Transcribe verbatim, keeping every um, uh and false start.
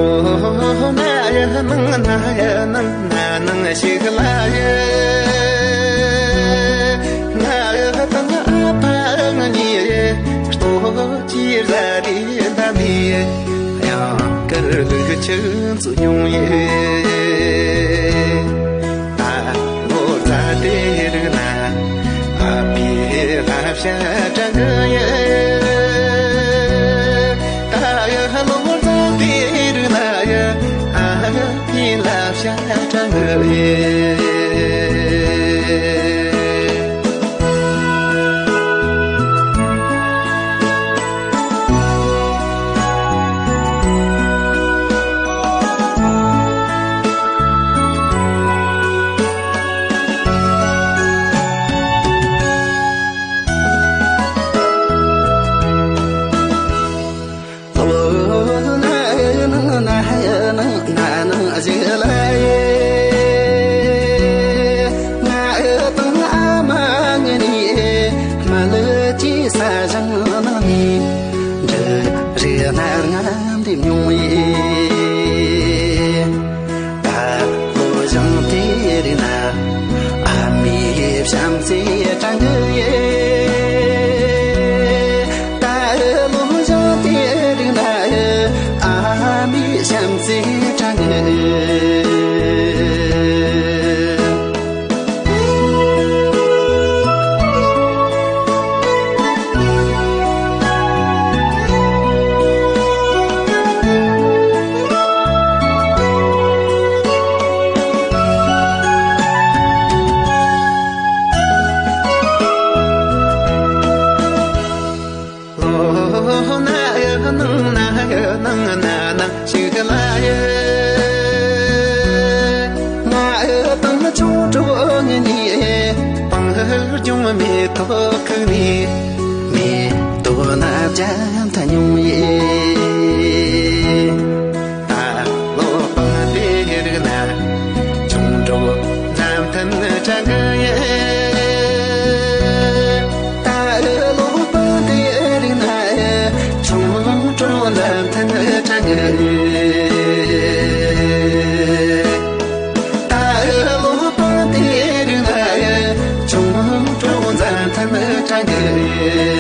ན་ཡ་ནང་ན་ཡ་ནང་ན་ནང་ཞིག་ལ་ཡ། ང་ཡ་དང་ཨ་ཕ་ང་གཉིས་ལྟོ་ཅི་ཟ་དེ་ད་ནི་ཡང་ཀར་ལུག་ཆུ་འཛུལ་མྱོང་ཡེ། ད་ལོ་ཙཱ་དེ་རིང་ན་ཨ་ཕའི་བསླབ་བྱ་དྲན་གི་ཡོད། ད་ཡ་ལོ་ཙཱ་དེ་རིང་ན་ཡ་ཨ་ཕའི་བསླབ་བྱ་དྲན་གི་ཡོད། ལོ་ན་ནང་ན་ཡ་ནང་ན་ནང་ཞིག་ལ་ཡེ། ང་ཨེ་དང་ཨ་མ་ང་གཉིས་མ་ལུས་ཀྱི་ས་ཞིང་ནང་ནས་འབྲུ་རིགས་སྣ་ལྔ་འདེབས་མྱོང་ཡེ། ད་ལོ་ཞིང་དེ་རིང་ན་ཨ་མའི་བྱམས་བརྩེ་དྲན་གི་ཡོད། ད་ལོ་ཞིང་དེ་རིང་ན་ཨ་མའི་བྱམས་བརྩེ་དྲན་གི་ཡོད། ལོ་ན་ཡ་ནང་ན་ཡ་ནང་ན་ནང་ཞིག་ལ་ཡེ། ང་ཨེ་དང་ཆུང་གྲོགས་ངེད་གཉིས་སྤང་ལྗོངས་མེ་ཏོག་ཁུག་ནས་མེ་ཏོག་སྣ་བརྒྱ་འཐེན་མྱོང་ཡེ། ད་ལོ་སྤང་དེ་རིང་ན་ཆུང་གྲོགས་མཚན་མཐུན་དྲན་གི་ཡོད། ད་ལོ་སྤང་དེ་རིང་ན་ཆུང་གྲོགས་མཚན་མཐུན་དྲན་གི་ཡོད། ད་ལོ་སྤང་དེ་རིང་ན་ཆུང་གྲོགས་མཚན་མཐུན་དྲན་གི་ཡོད།